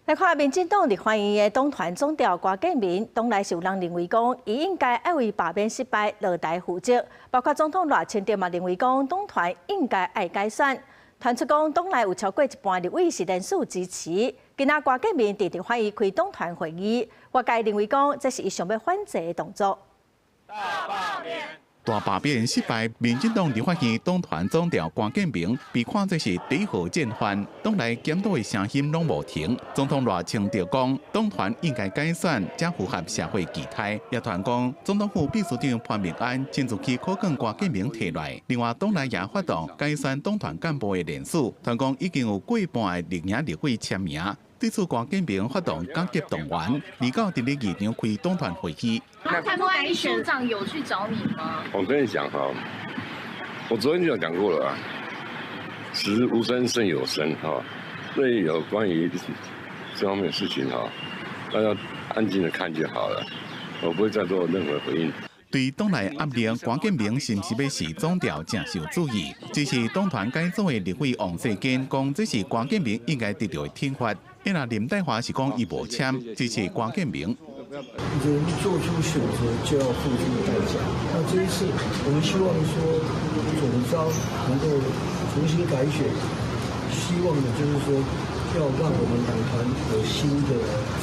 來看民進黨立法院的黨團總召郭建明，黨內是有人認為講，伊應該愛為罷免失敗落台負責，包括總統賴清德嘛認為講，黨團應該愛改選。傳出講黨內有超過一半立委是連署支持。今仔郭建明佇立法院開黨團會議，外界認為講這是伊想欲反制的動作。大罷免。大罷免失敗，民進黨立法院黨團總召郭建明被看做是第一號戰犯，黨內檢討的聲音攏無停。總統賴清德講，黨團應該改選，才符合社會期待。也傳講，總統府秘書長潘孟安親自去苦勸郭建明提來。另外，黨內也發動改選黨團幹部的連署，傳講已經有過半的綠營立委簽名。對此，郭建明發動緊急動員，29佇咧議場開黨團會議。那潘秘書長有去找你嗎？我跟你講哈，我昨天就講過了啊，此無聲勝有聲哈，所以有關於這方面的事情哈，大家安靜的看就好了，我不會再做任何回應。對黨內壓力，郭建明是毋是欲辭總召誠受注意。支持黨團改組的立委王世堅講，這是郭建明應該得到的懲罰。因為林岱樺是講伊無簽支持郭建明。人做出選擇就要付出代價。那這一次，我們希望說總召能夠重新改選，希望的就是說要讓我們黨團有新的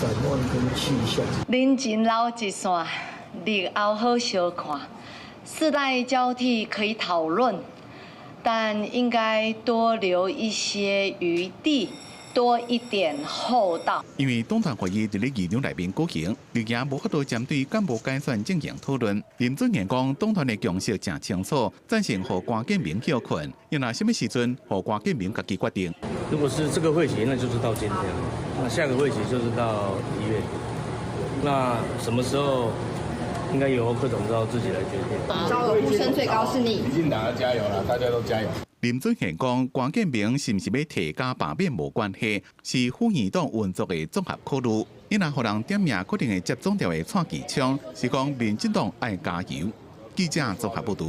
展望跟氣象。人情老一線，日後好相看。世代交替可以討論，但應該多留一些餘地，多一點厚道。因為黨團會議佇咧議場內面舉行，綠營無法度針對幹部改選進行討論。林俊賢講，黨團的共識誠清楚，贊成予郭建明歇睏。伊若啥物時陣，予郭建明家己決定。如果是這個會期，那就是到今天；那下個會期就是到1月。那什麼時候？應該由柯總召自己來決定。總召的呼聲最高是你。民進黨要加油了，大家都加油。林俊賢講，郭建明是毋是欲提加罷免無關係，是副院黨運作的綜合考慮。伊若予人點名，可能會接總召的蔡其昌，是講民進黨愛加油。記者綜合報導。